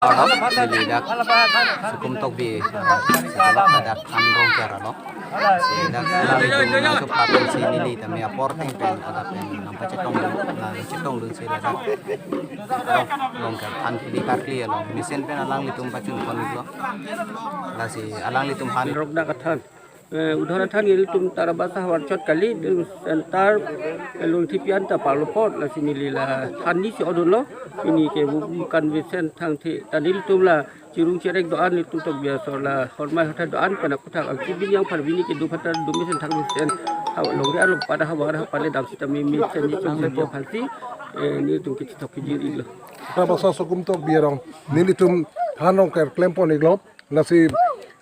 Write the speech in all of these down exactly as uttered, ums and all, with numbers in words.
Arlo, neli dak Sukum Tokbi, setelah dak Than Rongker arlo. Si dak alanglitum nangkepatun si neli tame apor theng pen, adap pen nangpachetong, nangchetongdun si ladak Rong, Rongker than kili karkli along mesen pen alanglitum pachun pon-iklo. Lasi alanglitum han. Rok dak athan. Eh, udhara than ilitum Tarabasa havar chot kali, itum center, eh, Longthipi anta parlo apot, lasi neli la than ni si odunlo, pini ke bu-, bukan Vincent Thangthe, ta nelitum la chirung cherek do-an, nelitum Tokbi asor la hormai hotha do-an, pen aphuthak angki bini yang par bini kedo phatar do mesen thang mesen, ha, longri arlo pada havar havar le dam sitame mesen ni chok sitame aphansi, eh, nelitum kechethok kejir-iklo. Tarabasa Sukum Tokbi arong, nelitum Than Rongker klempon-iklo. Lasi,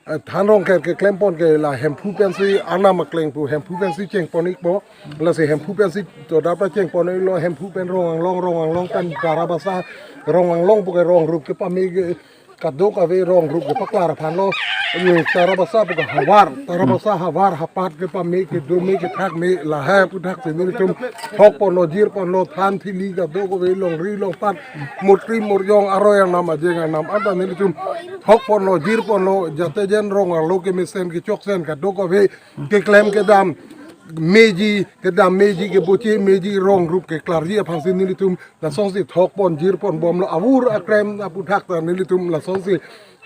eh, Than Rongker keklempon ke la Hemphu pensi anam akleng pu, Hemphu pensi chengpon-ikpo. Lasi Hemphu pensi to dapra chengpon-iklo, Hemphu pen Rong Anglong, Rong Anglong pen Tarabasa, Rong Anglong pu ke rong rup kepame ke kadokave rong rup kepaklar aphanlo. Ini Tarabasa pu ke havar, Tarabasa havar hapat kepame kedo me kethak me lahai aphuthak si nelitum thokponlo, jirponlo, than thili kadokave longri longpat, mutri muryong aroi anam ajeng anam anta nelitum thokponlo, jirponlo, jate jen Rong Anglong kemesen kechoksen kadokave keklem kedam meji, kedam meji keboche meji rong rup keklarji aphansi nelitum lasonsi thokpon jirpon bomlo, avur akrem aphuthak ta nelitum lasonsi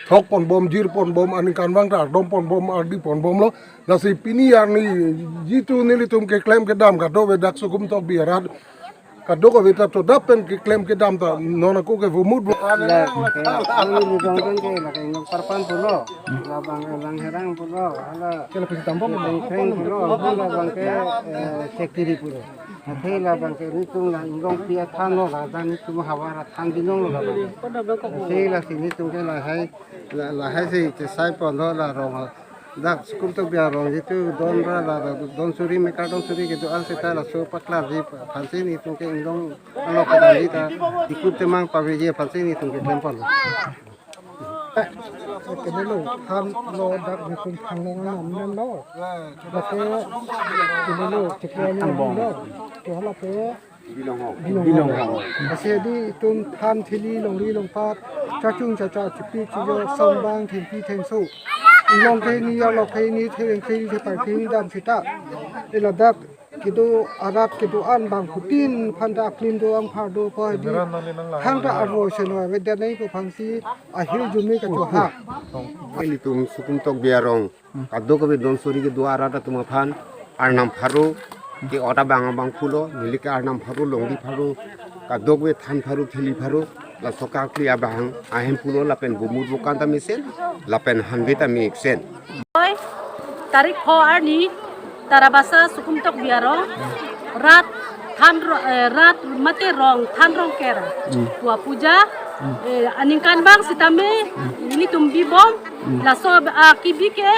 thokpon bom, jirpon bom, aningkanvang ta ardompon bom, ardipon bomlo. Lasi pini arni jitu nelitum keklem kedam kadokave dak Sukum Tokbi arat kadokave ta to dap pen keklem kedam ta non ako ke vomut vo. La, ke, ang ni dong pen ke, la ke Inglong Parpan pulo, la bang, bang Herang pulo, hala. Ke la pisi tampok, Bang Kreng pulo, la bang ke, eh, Sektiri pulo. Athe la bang ke nelitum la Inglongpi athanlo, la dan nelitum havar athan binonglo la bang. Athe lasi nelitum ke lahai, la, lahai si chesaiponlo la rong. Dak Sukum Tokbi arong jitu don ra la, la don suri mekar don suri kedo-an seta laso paklarji aphansi nelitum ke Inglong alok kedamji ta ikut temang paveji aphansi nelitum ke klempon. Kenelo, thanlo dak nelitum thanlo nang namlo. Lake kenelo, chiklo ni namlo. Ke hala pe Bilong ho. Bilong ho. Lasi di itum than thili longri longpat, chachung chacha chipi chijo songbang thengpi thengso. Inglong kehini, arlok kehini, thereng kehini, thepar kehini dam seta. Ila dak kedo arat kedo-an bangphutin aphan ta aklin do, angphar do pu hedi. Thangta arvo seno avedet nangji pu aphansi ahirjume kachohang. Nelitum Sukum Tokbi arong kadokave don suri kedo arat atum aphan arnam pharo ke ot abang abang pulo, neli ke arnam pharo, longri pharo, kadokave than pharo, thili pharo, laso karkli abang ahem pulo lapen vomut vokan ta mesen, lapen hanve ta me-iksen. Oi, tarik pho arni, Tarabasa Sukum Tokbi arong, rat than ro-, eh, rat mate rong, Than Rongker. Hmm. Pua puja, Hmm. eh, aningkanvang sitame, Hmm. nelitum bibom, Hmm. laso, ah, kebi ke,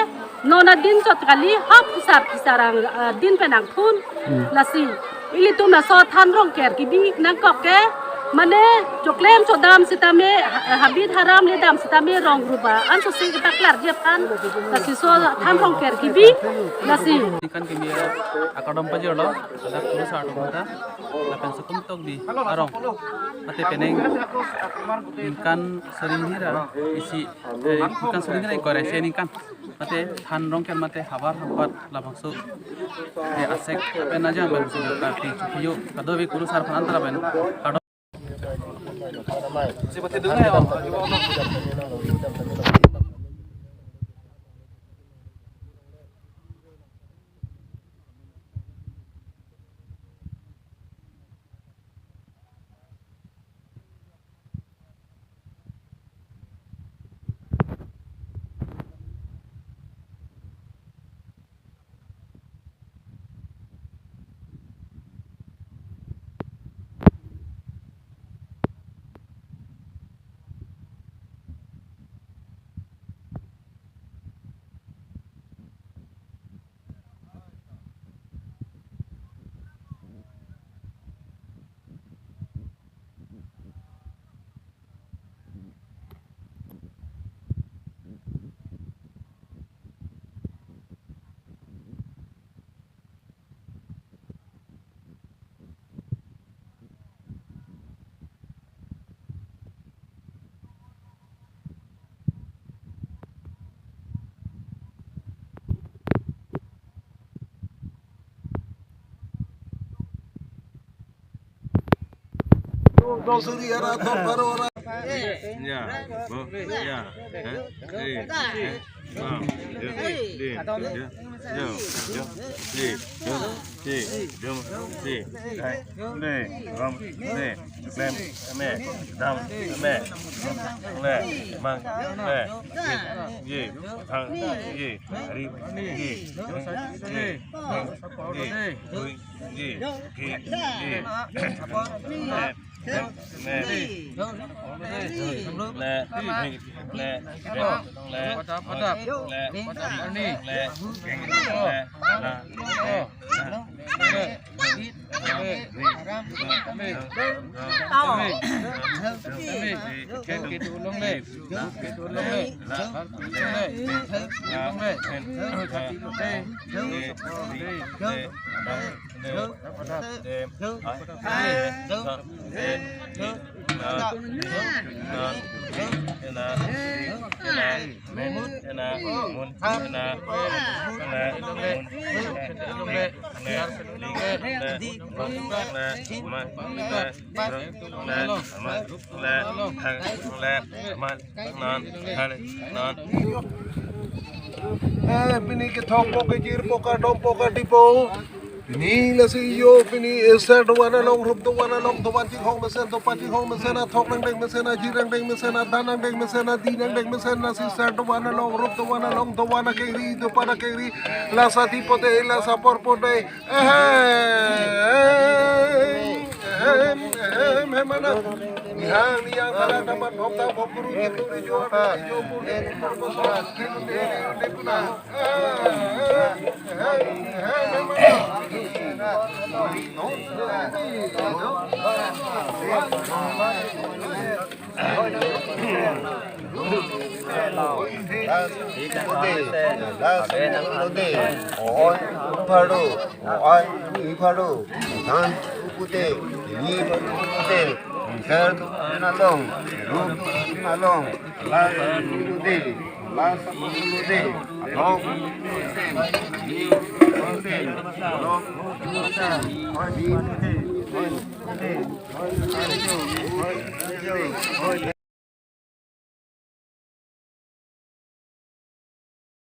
non adin chot kali, hap pusar kisarang, ah, din pen angthun, Hmm. lasi. Ilitum laso Than Rongker kebi nangkok ke, mane choklem chodam sitame, ha-, habit haram le dam sitame rong ruba. Anso si kepaklarji aphan, lasi so Than Rongker kebi, lasi. Ningkan kimi akardom pajirlo, ladak kurusar atum ta, lapen Sukum Tokbi arong, mate penang ningkan suri hini ra isi, eh, ningkan suri hini ra ingkoi ra isi aningkan, mate Than Rongker mate havar hapat labangso, eh, asek pen ajang bangso karti chukyo, kadokave kurusar aphan anta lapen akardom. Suri ara thon pharo ara. Ya, bo, ya, eh, eh, eh, bam, yo, din, yo, yo, yo, si, yo, si, yo, si, dai, le, bam, le, klem, me, dam, me, le, mang, le, ye, thang, ye, ri, ye, ye, ye, ye, ye, ye, ye, Eh, pini kethokpo, kejirpo, kadompo, kadipo. Pini lasi yo, pini, eh, ser dovan along, rup dovan along, dovan chinghong mesen, dovan chinghong mesen, athok nangdeng mesen, ajir nangdeng mesen, adan nangdeng mesen, adi nangdeng mesen, lasi ser dovan along, rup dovan along, dovan akengri, dovan akengri, lasi adi pote, lasi apor pote, ehem, ehem, ehem, ehem, mana? Nihang, nihang, kalang dapat, hop tap, hop guru, gitu, rejo, rejo, pun, pun, pun, pun, pun, pun, pun,